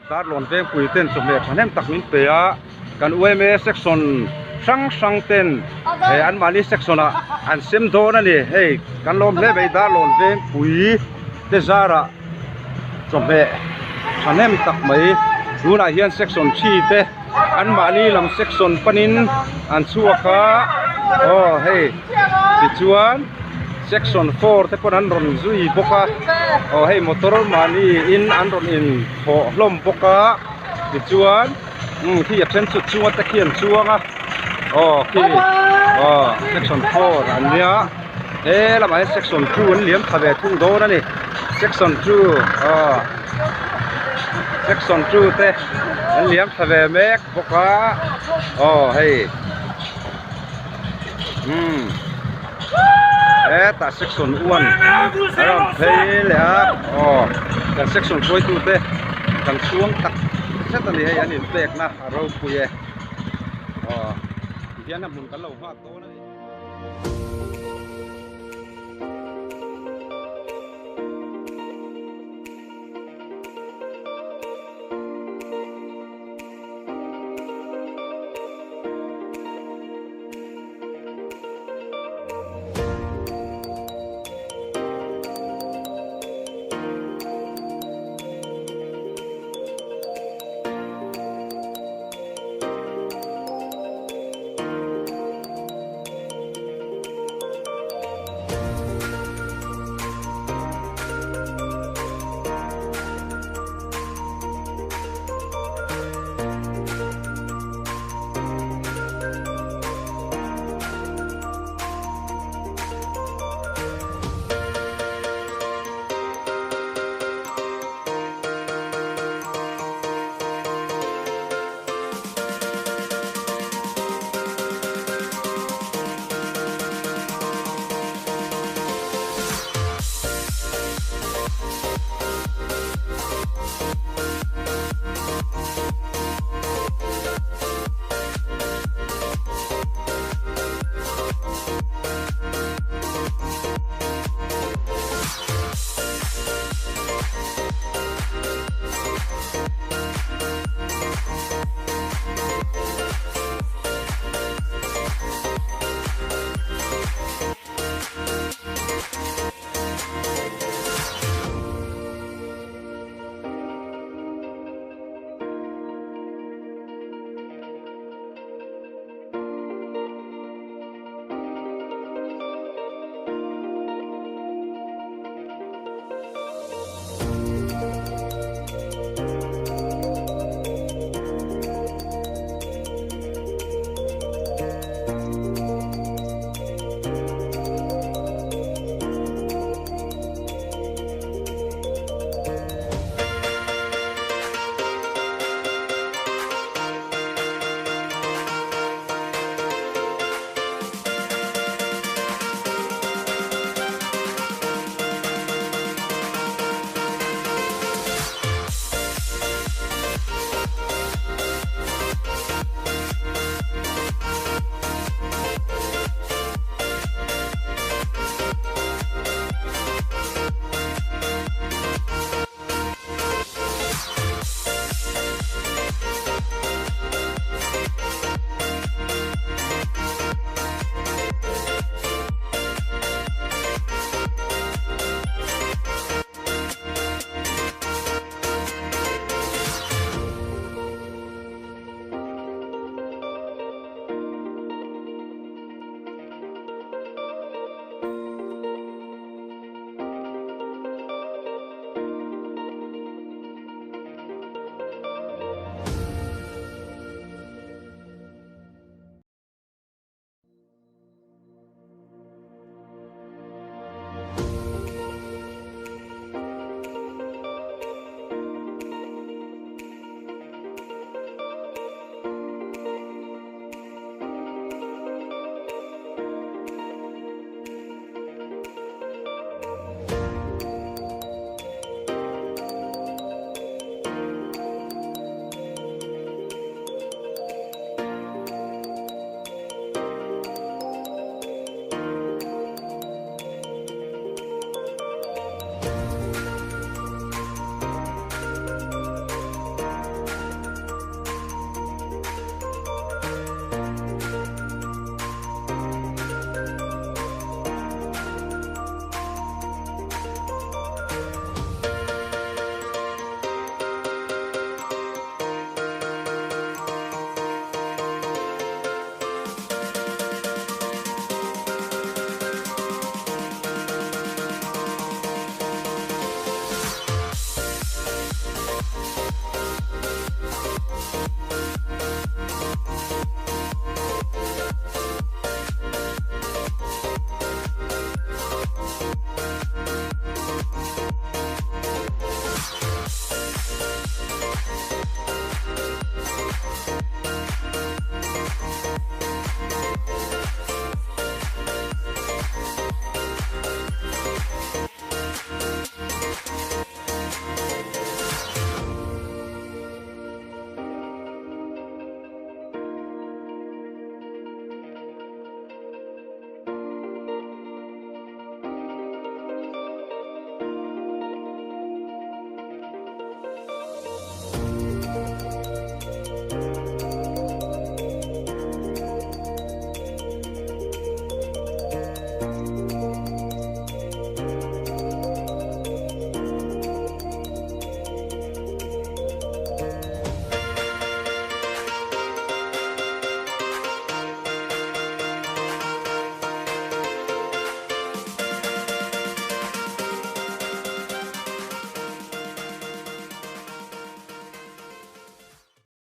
Darlawn vengpui ten chawhmeh thahnem tak min pe a, kan UMA section hrang hrang ten he anmahni section ah an sem dawn a ni, hei kan lawm hle mai Darlawn vengpui te zarah chawhmeh thahnem tak mai tunah hian section thi te anmahni lam section panin an chhuak a aw hei tichuan section four te pawn an rawn zui bawk a aw hei motor mahni in an rawn in thawh hlawm bawk a tichuan umm khi a then chu chunga te khi an chuang a aw khi aw section four an nia he lamah hian section two an liam thla ve thung dawn a ni section two aw section two te an liam thla ve mek bawk a aw hei umm hetah section one a rawn phei leh a aw kan section hruaitu te kan chhuang tak zet a ni hei an inpekna a ropui e aw tihian a hmun kan lo nghak dawn a ni.